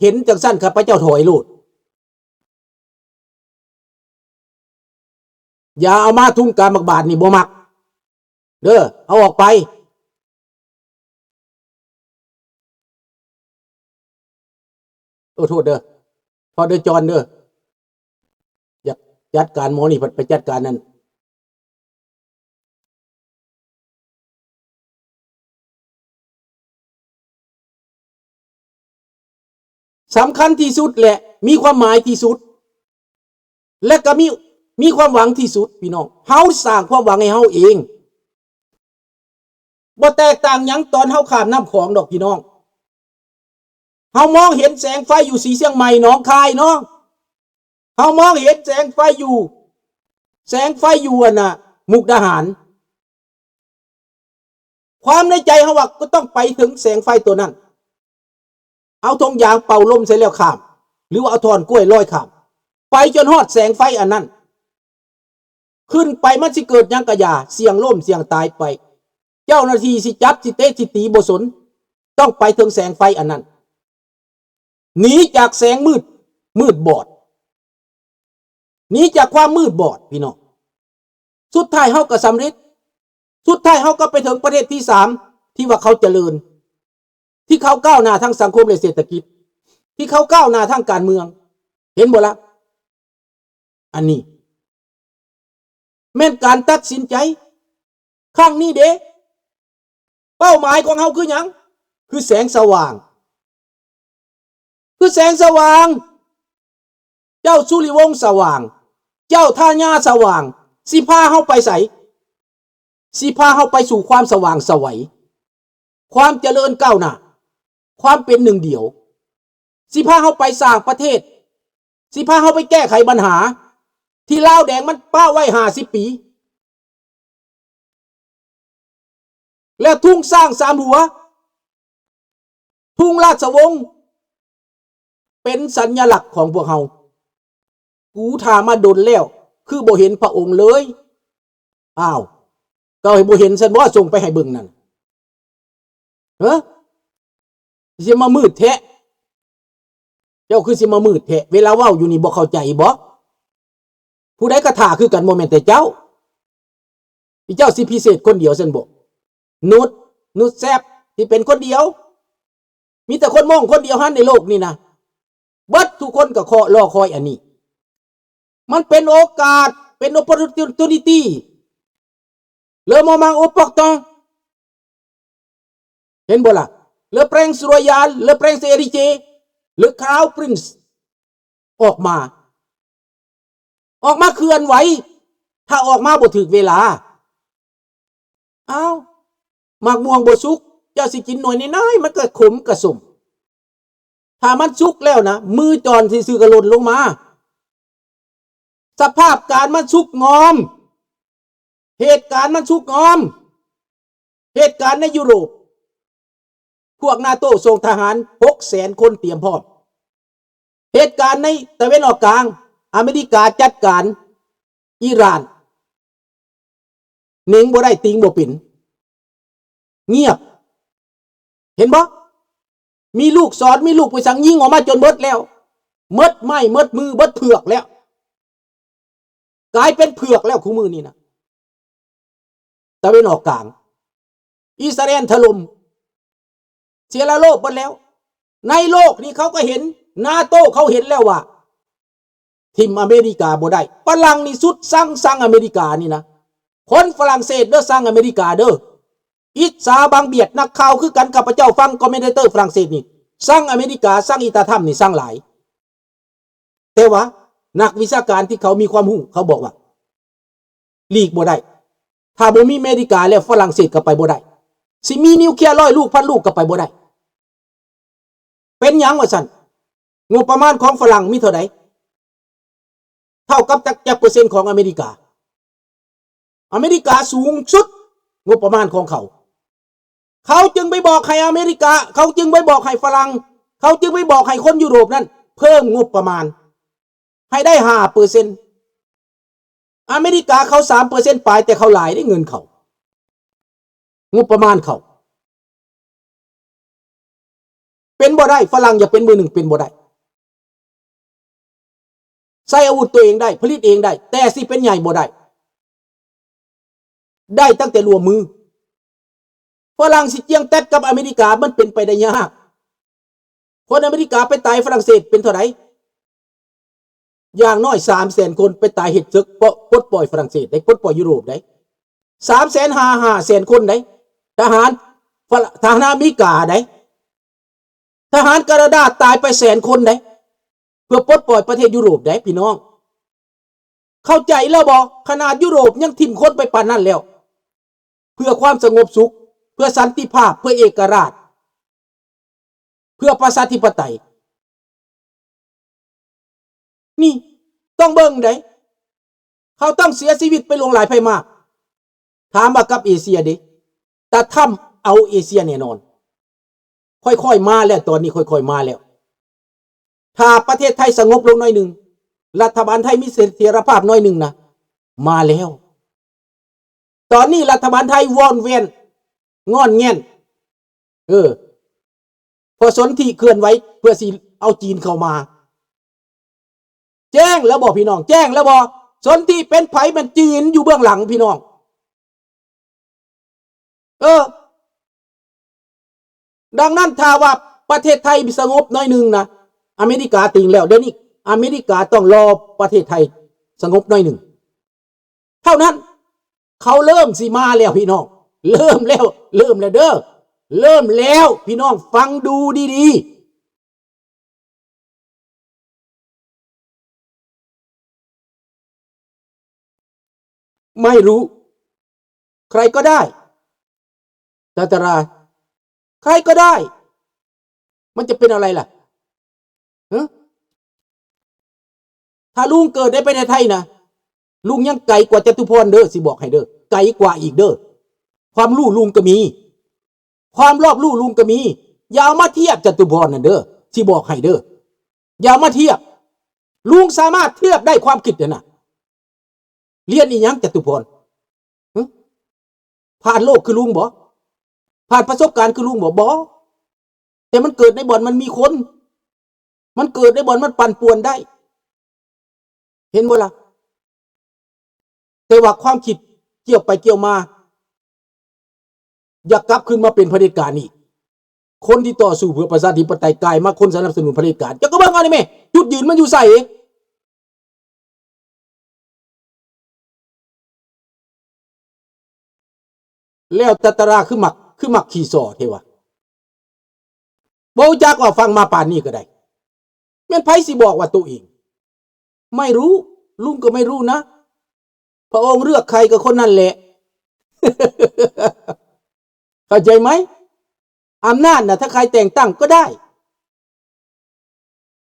ເຫັນຈັ່ງຊັ້ນ ຂ້າພະເຈົ້າຖອຍໂລດ. ຢ່າເອົາມາ ທຸງກາໝາກບາດນີ້ບໍ່ມັກເດີ ເອົາອອກໄປ. ໂອ້ ໂທດເດີ ໂທດເດີຈອນເດີ ຢາກຈັດການໝໍນີ້ ພັດໄປຈັດການນັ້ນ. ສຳຄັນທີ່ສຸດ ແລະ ມີຄວາມໝາຍທີ່ສຸດ ແລະ ກໍມີ ມີຄວາມຫວັງທີ່ສຸດ ພີ່ນ້ອງ. ເຮົາສ້າງຄວາມຫວັງໃຫ້ເຮົາເອງ. ບໍ່ແຕກຕ່າງຫຍັງຕອນເຮົາຂ້າມນ້ຳຂອງດອກ ພີ່ນ້ອງ. ເຮົາມອງເຫັນແສງໄຟຢູ່ສີຊຽງໃໝ່ ໜອງຄາຍເນາະ. ເຮົາມອງເຫັນແສງໄຟຢູ່ ແສງໄຟຢູ່ ອັນນ່າ ມຸກດາຫານ. ຄວາມໃນໃຈເຮົາວ່າ ກໍຕ້ອງໄປເຖິງແສງໄຟຕົວນັ້ນ. ເອົາຖົງຢາງເປົ່າລົມໃສ່ແລ້ວຂ້າມ ຫຼືວ່າເອົາທ່ອນກ້ວຍລອຍຂ້າມ ໄປຈົນຮອດແສງໄຟອັນນັ້ນ. ຂຶ້ນໄປມັນຊິເກີດຫຍັງກະຢ່າ ສ່ຽງລົ້ມສ່ຽງຕາຍໄປ. ເຈົ້າໜ້າທີ່ຊິຈັບ ຊິເຕະ ຊິຕີ ບໍ່ສົນ. ຕ້ອງໄປເຖິງແສງໄຟອັນນັ້ນ. ໜີຈາກແສງມືດ ມືດບອດ. ໜີຈາກຄວາມມືດບອດ ພີ່ນ້ອງ. ສຸດທ້າຍເຮົາກໍສຳເລັດ. ສຸດທ້າຍເຮົາກໍໄປເຖິງປະເທດທີສາມ ທີ່ວ່າເຂົາຈະເລີນ. ທີ່ເຂົາກ້າວໜ້າທາງສັງຄົມ ແລະ ເສດຖະກິດ. ທີ່ເຂົາກ້າວໜ້າທາງການເມືອງ. ເຫັນບໍ່ລະ? ອັນນີ້ແມ່ນການຕັດສິນໃຈຄັ້ງນີ້ເດ້. ເປົ້າໝາຍຂອງເຮົາຄືຫຍັງ? ຄືແສງສະຫວ່າງ. ຄືແສງສະຫວ່າງ. ເຈົ້າສຸລິວົງສະຫວ່າງ. ເຈົ້າທາຍາສະຫວ່າງ. ຊິພາເຮົາໄປໃສ? ຊິພາເຮົາໄປສູ່ຄວາມສະຫວ່າງໄສວ. ຄວາມຈະເລີນກ້າວໜ້າ, ຄວາມເປັນໜຶ່ງດຽວ, ຊິພາເຮົາໄປສ້າງປະເທດ, ຊິພາເຮົາໄປແກ້ໄຂບັນຫາທີ່ລາວແດງມັນປະໄວ້ຫ້າສິບປີ. ແລ້ວທຸງຊ້າງສາມຫົວ, ທຸງລາຊະວົງ ເປັນສັນຍະລັກຂອງພວກເຮົາ. ກູຖ້າມາດົນແລ້ວ ຄືບໍ່ເຫັນພະອົງເລີຍ. ອ້າວ ກໍໃຫ້ບໍ່ເຫັນຊັ້ນບໍ? ສົ່ງໄປໃຫ້ເບິ່ງນັ້ນ. ເອີ ຊິມາມືດແທ້? ເຈົ້າຄືຊິມາມືດແທ້? ເວລາເວົ້າຢູ່ນີ້ບໍ່ເຂົ້າໃຈບໍ? ຜູ້ໃດກໍຖ້າຄືກັນ, ບໍ່ແມ່ນແຕ່ເຈົ້າ. ອີເຈົ້າຊິພິເສດຄົນດຽວຊັ້ນບໍ? ນຸດ, ນຸດແຊບ ທີ່ເປັນຄົນດຽວ. ມີແຕ່ຄົນມົ້ງຄົນດຽວຫັ້ນໃນໂລກນີ້ນະ. ເບິດທຸກຄົນກໍເຄາະ ລໍຄອຍອັນນີ້. ມັນເປັນໂອກາດ, ເປັນ opportunity. Le moment opportun. ເຫັນບໍ່ລະ? Le Prince Royal, Le Prince Héritier, Le Crown Prince ອອກມາ. ອອກມາເຄື່ອນໄຫວ. ຖ້າອອກມາບໍ່ຖືກເວລາ, ອ້າວ, ໝາກມ່ວງບໍ່ສຸກ, ເຈົ້າຊິກິນໜ່ວຍນ້ອຍໆ ມັນກໍຂົມກໍສົ້ມ. ຖ້າມັນສຸກແລ້ວນະ, ມືຈອນຊື່ໆກໍຫຼົ່ນລົງມາ. ສະພາບການມັນສຸກງອມ, ເຫດການມັນສຸກງອມ. ເຫດການໃນຢູໂຣບ, ພວກນາໂຕສົ່ງທະຫານຫົກແສນຄົນຕຽມພ້ອມ. ເຫດການໃນຕາເວັນອອກກາງ, ອາເມລິກາຈັດການອີຣານ. ເໜັງບໍ່ໄດ້, ຕິງບໍ່ເປັນ, ງຽບ. ເຫັນບໍ່? ມີລູກສອນ, ມີລູກໄປສັ່ງຍິງອອກມາຈົນເບິດແລ້ວ. ໝົດໄມ້, ໝົດມື, ເບິດເຜືອກແລ້ວ. ກາຍເປັນເຜືອກແລ້ວຄູ່ມື້ນີ້ນະ. ຕາເວັນອອກກາງ, ອິດສະຣາເອນຖະຫຼົ່ມ, ເສຍລະໂລບເບິດແລ້ວ. ໃນໂລກນີ້ເຂົາກໍເຫັນ, ນາໂຕເຂົາເຫັນແລ້ວວ່າ ຖິ້ມອາເມລິກາບໍ່ໄດ້. ຝຣັ່ງນີ້ສຸດຊັງ, ຊັງອາເມລິການີ້ນະ. ຄົນຝຣັ່ງເສດເດີ, ຊັງອາເມລິກາເດີ. ອິດສາບັງບຽດ. ນັກຂ່າວຄືກັນ, ຂ້າພະເຈົ້າຟັງຄອມເມັນເຕີຝຣັ່ງເສດນີ້, ຊັງອາເມລິກາ, ຊັງອີຕາທຳນີ້, ຊັງຫຼາຍ. ແຕ່ວ່ານັກວິຊາການທີ່ເຂົາມີຄວາມຮູ້ ເຂົາບອກວ່າ ຫຼີກບໍ່ໄດ້. ຖ້າບໍ່ມີອາເມລິກາແລ້ວ ຝຣັ່ງເສດກໍໄປບໍ່ໄດ້. ຊິມີນິວເຄລຍຮ້ອຍລູກ ພັນລູກ ກໍໄປບໍ່ໄດ້. ເປັນຫຍັງວ່າຊັ້ນ? ງົບປະມານຂອງຝຣັ່ງມີເທົ່າໃດ? ເທົ່າກັບຈັກ ຈັກເປີເຊັນຂອງອາເມລິກາ? ອາເມລິກາສູງສຸດງົບປະມານຂອງເຂົາ. ເຂົາຈຶ່ງໄປບອກໃຫ້ອາເມລິກາ, ເຂົາຈຶ່ງໄປບອກໃຫ້ຝຣັ່ງ, ເຂົາຈຶ່ງໄປບອກໃຫ້ຄົນຢູໂຣບນັ້ນເພີ່ມງົບປະມານໃຫ້ໄດ້ຫ້າເປີເຊັນ. ອາເມລິກາເຂົາສາມເປີເຊັນປາຍ, ແຕ່ເຂົາຫຼາຍເດ້ເງິນເຂົາ, ງົບປະມານເຂົາ. ເປັນບໍ່ໄດ້, ຝຣັ່ງຢາກເປັນເບີໜຶ່ງເປັນບໍ່ໄດ້. ໃຊ້ອາວຸດຕົວເອງໄດ້, ຜະລິດເອງໄດ້, ແຕ່ຊິເປັນໃຫຍ່ບໍ່ໄດ້. ໄດ້ຕັ້ງແຕ່ລວມມື. ຝຣັ່ງຊິຈຽງແຕັດກັບອາເມລິກາ ມັນເປັນໄປໄດ້ຍາກ. ຄົນອາເມລິກາໄປຕາຍຝຣັ່ງເສດເປັນເທົ່າໃດ? ຢ່າງໜ້ອຍສາມແສນຄົນໄປຕາຍເຮັດເສິກ ເພາະປົດປ່ອຍຝຣັ່ງເສດໄດ໋, ປົດປ່ອຍຢູໂຣບໄດ໋. ສາມແສນຫາຫ້າແສນຄົນໄດ໋. ທະຫານຝຣັ່ງ, ທະຫານອາເມລິກາໄດ໋. ທະຫານການາດາຕາຍໄປແສນຄົນໄດ໋ ເພື່ອປົດປ່ອຍປະເທດຢູໂຣບໄດ໋ ພີ່ນ້ອງ. ເຂົ້າໃຈແລ້ວບໍ່? ຂະໜາດຢູໂຣບຍັງຖິ້ມຄົນໄປປານນັ້ນແລ້ວ ເພື່ອຄວາມສະຫງົບສຸກ, ເພື່ອສັນຕິພາບ, ເພື່ອເອກະລາດ, ເພື່ອປະຊາທິປະໄຕ. ນີ້ຕ້ອງເບິ່ງເດ້. ເຂົາຕ້ອງເສຍຊີວິດໄປຫຼວງຫຼາຍໄພມາກ. ຖາມວ່າກັບເອເຊຍເດ? ຕາທຳເອົາເອເຊຍແນ່ນອນ. ຄ່ອຍໆມາແລ້ວ, ຕອນນີ້ຄ່ອຍໆມາແລ້ວ. ຖ້າປະເທດໄທສະຫງົບລົງໜ້ອຍໜຶ່ງ, ລັດຖະບານໄທມີສະຖຽນລະພາບໜ້ອຍໜຶ່ງນະ, ມາແລ້ວ. ຕອນນີ້ລັດຖະບານໄທວອນແວນ, ງອນແງນ. ເອີ, ເພາະສົນທິເຄື່ອນໄຫວເພື່ອຊິເອົາຈີນເຂົ້າມາ. ແຈ້ງແລ້ວບໍ່ພີ່ນ້ອງ? ແຈ້ງແລ້ວບໍ່? ສົນທິເປັນໃຜ? ແມ່ນຈີນຢູ່ເບື້ອງຫຼັງພີ່ນ້ອງ. ເອີ, ດັ່ງນັ້ນຖ້າວ່າປະເທດໄທສະຫງົບໜ້ອຍໜຶ່ງນະ, ອາເມລິກາຕິງແລ້ວ. ດຽວນີ້ອາເມລິກາຕ້ອງລໍປະເທດໄທສະຫງົບໜ້ອຍໜຶ່ງເທົ່ານັ້ນ. ເຂົາເລີ່ມຊິມາແລ້ວພີ່ນ້ອງ, ເລີ່ມແລ້ວ, ເລີ່ມແລ້ວເດີ, ເລີ່ມແລ້ວ. ພີ່ນ້ອງຟັງດູດີໆ. ไม่รู้ ใครก็ได้ จัตรา ใครก็ได้ มันจะเป็นอะไรล่ะ ฮะ ถ้าลุงเกิดในประเทศไทยนะ ลุงยังไกลกว่าจตุพรเด้อ สิบอกให้เด้อ ไกลกว่าอีกเด้อ ความรู้ลุงก็มี ความรอบรู้ลุงก็มี อย่าเอามาเทียบจตุพรนั่นเด้อ สิบอกให้เด้อ อย่าเอามาเทียบ ลุงสามารถเทียบได้ความคิดนั่นน่ะ เรียนอีหยังจตุพร หึ ผ่านโลกคือลุงบ่ ผ่านประสบการณ์คือลุงบ่ บ่ แต่มันเกิดในบ่อนมันมีคน มันเกิดในบ่อนมันปั่นป่วนได้ เห็นบ่ล่ะ แต่ว่าความคิดเกี่ยวไปเกี่ยวมา อยากกลับคืนมาเป็นเผด็จการอีก คนที่ต่อสู้เพื่อประชาธิปไตยกลายมาคนสนับสนุนเผด็จการ เจ้าก็เบิ่งเอานี่แม่ จุดยืนมันอยู่ไส แล้วจัตราคือมัก คือมักขี้ซ้อแท้วะ บ่รู้จักว่าฟังมาปานนี้ก็ได้ แม่นไผสิบอกว่าตัวเอง ไม่รู้ ลุงก็ไม่รู้นะ พระองค์เลือกใครก็คนนั้นแหละ เข้าใจไหม อำนาจน่ะ ถ้าใครแต่งตั้งก็ได้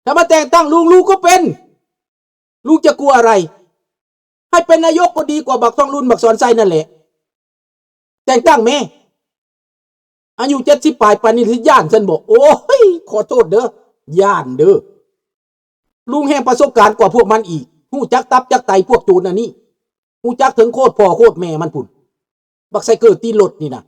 ถ้ามาแต่งตั้งลุง ลุงก็เป็น ลุงจะกลัวอะไร ให้เป็นนายกก็ดีกว่าบักทองลุน บักสอนไซนั่นแหละ แต่งตั้งแม่ อายุเจ็ดสิบปลายปานนี้สิย้านซั่นบ่ โอ้ย ขอโทษเด้อ ย้านเด้อ ลุงแฮ่งประสบการณ์กว่าพวกมันอีก ฮู้จักตับจักไตพวกโจรอันนี้ ฮู้จักถึงโคตรพ่อโคตรแม่มันพุ้น บักใส่เกิบติดรถนี่นะ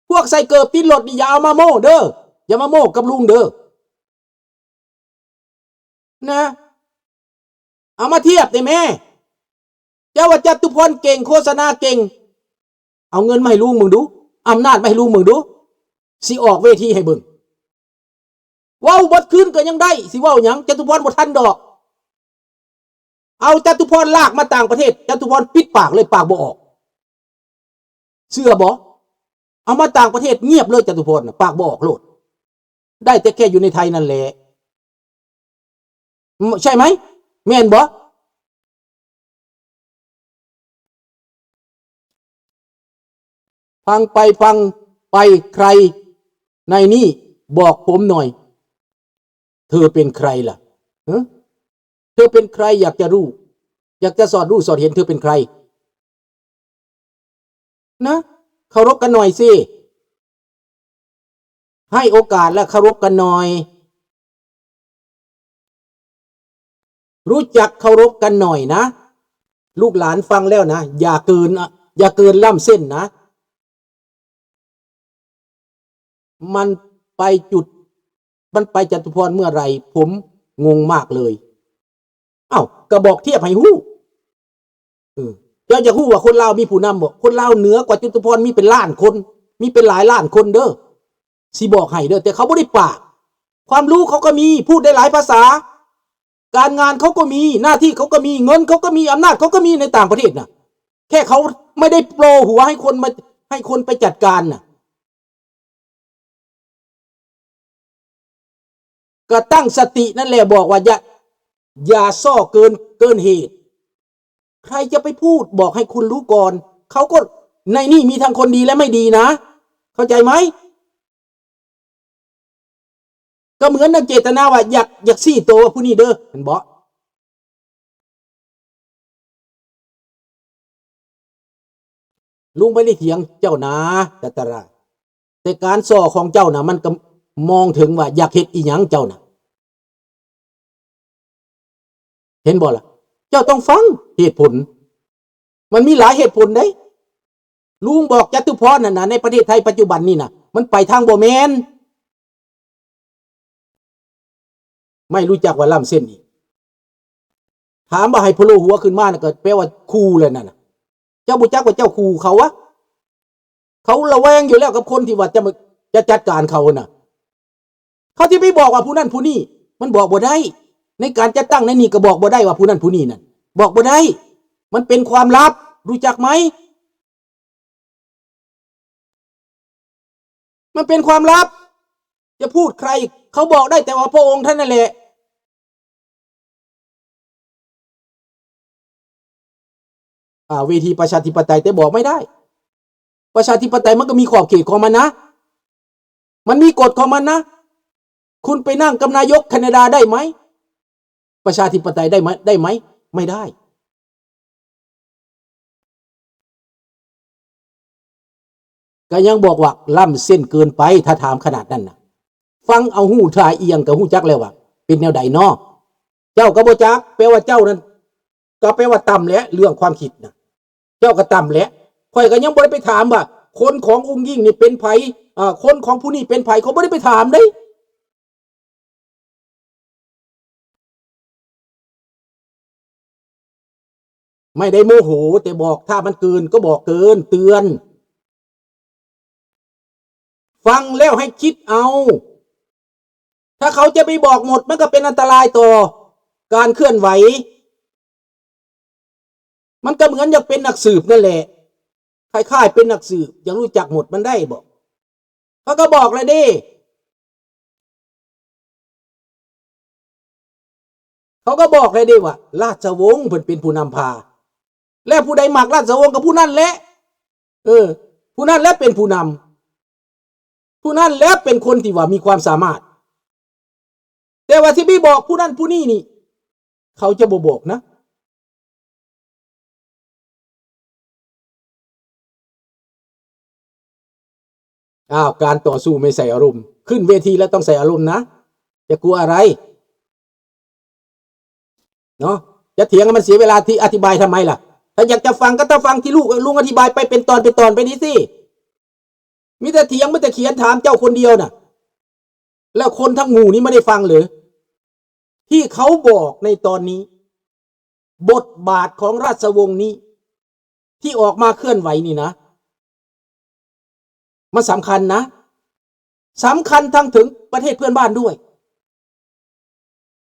พวกใส่เกิบติดรถนี่อย่าเอามาโม้เด้อ อย่ามาโม้กับลุงเด้อ นะ เอามาเทียบได้แม่ เจ้าว่าจตุพรเก่ง โฆษณาเก่ง เอาเงินมาให้ลุงมึงดู อำนาจมาให้ลุงมึงดู สิออกเวทีให้เบิ่ง เว้าเบิดคืนก็ยังได้ สิเว้าหยัง จตุพรบ่ทันดอก เอาจตุพรลากมาต่างประเทศ จตุพรปิดปากเลย ปากบ่ออก เชื่อบ่ เอามาต่างประเทศเงียบเลย จตุพรน่ะ ปากบ่ออกโลด ได้แต่แค่อยู่ในไทยนั่นแหละ ใช่ไหม แม่นบ่ ฟังไปฟังไป ใครในนี่บอกผมหน่อย เธอเป็นใครล่ะ ฮะ เธอเป็นใคร อยากจะรู้ อยากจะสอดรู้สอดเห็น เธอเป็นใคร นะ เคารพกันหน่อยสิ ให้โอกาสและเคารพกันหน่อย รู้จักเคารพกันหน่อยนะ ลูกหลานฟังแล้วนะ อย่าเกิน อย่าเกินล้ำเส้นนะ มันไปจุด ມັນໄປຈະຕຸພອນເມື່ອໃດ? ຜົມງົງມາກເລີຍ. ເອົ້າ ກໍບອກທຽບໃຫ້ຮູ້. ເອີ ເຈົ້າຢາກຮູ້ວ່າຄົນລາວມີຜູ້ນຳບໍ່? ຄົນລາວເໜືອກວ່າຈະຕຸພອນມີເປັນລ້ານຄົນ, ມີເປັນຫຼາຍລ້ານຄົນເດີ້. ຊິບອກໃຫ້ເດີ້, ແຕ່ເຂົາບໍ່ໄດ້ປາກ. ຄວາມຮູ້ເຂົາກໍມີ, ພູດໄດ້ຫຼາຍພາສາ, ການງານເຂົາກໍມີ, ໜ້າທີ່ເຂົາກໍມີ, ເງິນເຂົາກໍມີ, ອຳນາດເຂົາກໍມີໃນຕ່າງປະເທດນະ, ແຄ່ເຂົາໄມ່ໄດ້ໂປຫົວໃຫ້ຄົນມາ, ໃຫ້ຄົນໄປຈັດການນະ. ກໍຕັ້ງສະຕິນັ້ນແຫຼະ, ບອກວ່າຢ່າ, ຢ່າສໍ້ເກີນ, ເກີນເຫດ. ໃຄຈະໄປພູດບອກໃຫ້ຄົນຮູ້ກ່ອນ? ເຂົາກໍ, ໃນນີ້ມີທັງຄົນດີແລະໄມ່ດີນະ, ເຂົ້າໃຈໄໝ? ກໍເໝືອນດັ່ງເຈດຕະນາວ່າຢາກ, ຢາກຊີ້ໂຕວ່າຜູ້ນີ້ເດີ້, ແມ່ນບໍ່? ລຸງບໍ່ໄດ້ຖຽງເຈົ້ານາ, ແຕ່, ແຕ່ລະ, ແຕ່ການສໍ້ຂອງເຈົ້ານະ, ມັນກໍມອງເຖິງວ່າຢາກເຮັດອີ່ຫຍັງເຈົ້ານະ. ເຫັນບໍ່ລະ? ເຈົ້າຕ້ອງຟັງເຫດຜົນ. ມັນມີຫຼາຍເຫດຜົນເດ້. ລຸງບອກຈະຕຸພອນຫັ້ນນະ, ໃນປະເທດໄທປັດຈຸບັນນີ້ນະ, ມັນໄປທາງບໍ່ແມ່ນ. ໄມ່ຮູ້ຈັກວ່າລ້ຳເສັ້ນອີກ. ຖາມວ່າໃຫ້ໂຜໂລຫົວຂຶ້ນມານະ, ກໍແປວ່າຂູ່ແລ້ວນັ້ນນະ. ເຈົ້າບໍ່ຈັກວ່າເຈົ້າຂູ່ເຂົາວະ? ເຂົາລະແວງຢູ່ແລ້ວກັບຄົນທີ່ວ່າຈະມາ, ຈະຈັດການເຂົານະ. ເຂົາຊິໄປບອກວ່າຜູ້ນັ້ນຜູ້ນີ້, ມັນບອກບໍ່ໄດ້. ໃນການຈັດຕັ້ງໃນນີ້ກໍບອກບໍ່ໄດ້ວ່າຜູ້ນັ້ນຜູ້ນີ້ນັ້ນ, ບອກບໍ່ໄດ້. ມັນເປັນຄວາມລັບ, ຮູ້ຈັກໄໝ? ມັນເປັນຄວາມລັບ, ຈະພູດໃຄ, ເຂົາບອກໄດ້ແຕ່ວ່າພະອົງທ່ານນັ້ນແຫຼະ. ອ່າ, ເວທີປະຊາທິປະໄຕ, ແຕ່ບອກໄມ່ໄດ້. ປະຊາທິປະໄຕມັນກໍມີຂອບເຂດຂອງມັນນະ, ມັນມີກົດຂອງມັນນະ. ຄຸນໄປນັ່ງກັບນາຍົກແຄນາດາໄດ້ໄໝ? ປະຊາທິປະໄຕໄດ້ໄໝ? ໄດ້ໄໝ? ໄມ່ໄດ້. ກໍຍັງບອກວ່າລ້ຳເສັ້ນເກີນໄປ, ຖ້າຖາມຂະໜາດນັ້ນນະ. ຟັງເອົາຫູຖ້າອີ່ຫຍັງກໍຮູ້ຈັກແລ້ວວ່າເປັນແນວໃດເນາະ. ເຈົ້າກໍບໍ່ຈັກ, ແປວ່າເຈົ້ານັ້ນ, ກໍແປວ່າຕ່ຳແຫຼະ, ເລື່ອງຄວາມຄິດນະ. ເຈົ້າກໍຕ່ຳແຫຼະ. ຂ້ອຍກໍຍັງບໍ່ໄດ້ໄປຖາມວ່າຄົນຂອງອຸ້ງອິ້ງນີ້ເປັນໃຜ, ເອີ, ຄົນຂອງຜູ້ນີ້ເປັນໃຜ, ຂ້ອຍບໍ່ໄດ້ໄປຖາມເດ້. ໄມ່ໄດ້ໂມໂຫ, ແຕ່ບອກ, ຖ້າມັນເກີນກໍບອກເກີນ, ເຕືອນ. ຟັງແລ້ວໃຫ້ຄິດເອົາ. ຖ້າເຂົາຈະໄປບອກໝົດ, ມັນກໍເປັນອັນຕະລາຍຕໍ່ການເຄື່ອນໄຫວ. ມັນກໍເໝືອນຢາກເປັນນັກສືບນັ້ນແຫຼະ, ຄ້າຍໆເປັນນັກສືບ, ຢາກຮູ້ຈັກໝົດ, ມັນໄດ້ບໍ່? ເຂົາກໍບອກແລ້ວເດ້, ເຂົາກໍບອກແລ້ວເດ້ວ່າ ລາຊະວົງເພິ່ນເປັນຜູ້ນຳພາ, ແລ້ວຜູ້ໃດມັກລາຊະວົງກໍຜູ້ນັ້ນແຫຼະ, ເອີ, ຜູ້ນັ້ນແຫຼະເປັນຜູ້ນຳ. ຜູ້ນັ້ນແຫຼະເປັນຄົນທີ່ວ່າມີຄວາມສາມາດ, ແຕ່ວ່າຊິໄປບອກຜູ້ນັ້ນຜູ້ນີ້ນີ້ ເຂົາຈະບໍ່ບອກນະ. ອ້າວ, ການຕໍ່ສູ້ໄມ່ໃສ່ອາລົມ, ຂຶ້ນເວທີແລ້ວຕ້ອງໃສ່ອາລົມນະ, ຈະກົວອະໄລ? ເນາະ, ຈະຖຽງໃຫ້ມັນເສຍເວລາທີ່ອະທິບາຍທຳໄມລະ? ຖ້າຢາກຈະຟັງກໍຕ້ອງຟັງທີ່ລູກ, ລຸງອະທິບາຍໄປເປັນຕອນເປັນຕອນໄປນີ້ຊິ. ມີແຕ່ຖຽງ, ມີແຕ່ຂຽນ, ຖາມເຈົ້າຄົນດຽວນະ, ແລ້ວຄົນທັງໝູ່ນີ້ບໍ່ໄດ້ຟັງເລີຍ? ທີ່ເຂົາບອກໃນຕອນນີ້, ບົດບາດຂອງລາຊະວົງນີ້ ທີ່ອອກມາເຄື່ອນໄຫວນີ້ນະ, ມັນສຳຄັນນະ, ສຳຄັນທັງເຖິງປະເທດເພື່ອນບ້ານດ້ວຍ.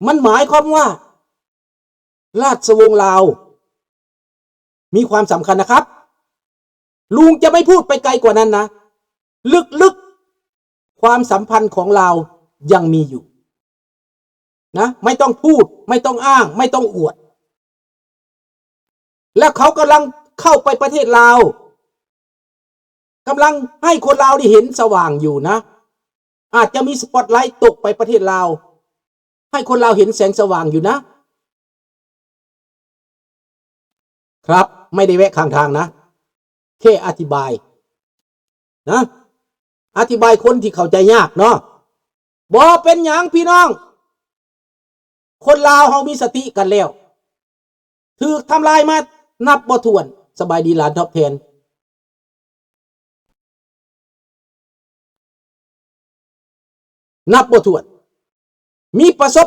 ມັນໝາຍຄວາມວ່າ ລາຊະວົງລາວມີຄວາມສຳຄັນນະຄັບ. ລຸງຈະໄມ່ພູດໄປໄກກວ່ານັ້ນນະ, ເລິກໆ ຄວາມສຳພັນຂອງລາວຍັງມີຢູ່ນະ, ໄມ່ຕ້ອງພູດ, ໄມ່ຕ້ອງອ້າງ, ໄມ່ຕ້ອງອວດ. ແລ້ວເຂົາກຳລັງເຂົ້າໄປປະເທດລາວ, ກຳລັງໃຫ້ຄົນລາວໄດ້ເຫັນສະຫວ່າງຢູ່ນະ, ອາດຈະມີສະປອດໄລຕົກໄປປະເທດລາວ, ໃຫ້ຄົນລາວເຫັນແສງສະຫວ່າງຢູ່ນະ. ครับ, ไม่ได้แวะข้างทางนะ, แค่อธิบายนะ, อธิบายคนที่เข้าใจยากเนาะ. บ่เป็นหยังพี่น้อง, คนลาวเฮามีสติกันแล้ว, ถูกทำลายมานับบ่ถ้วน. สบายดีหลานตอบแทน. ນັບບໍ່ຖ້ວນ. ມີປະສົບ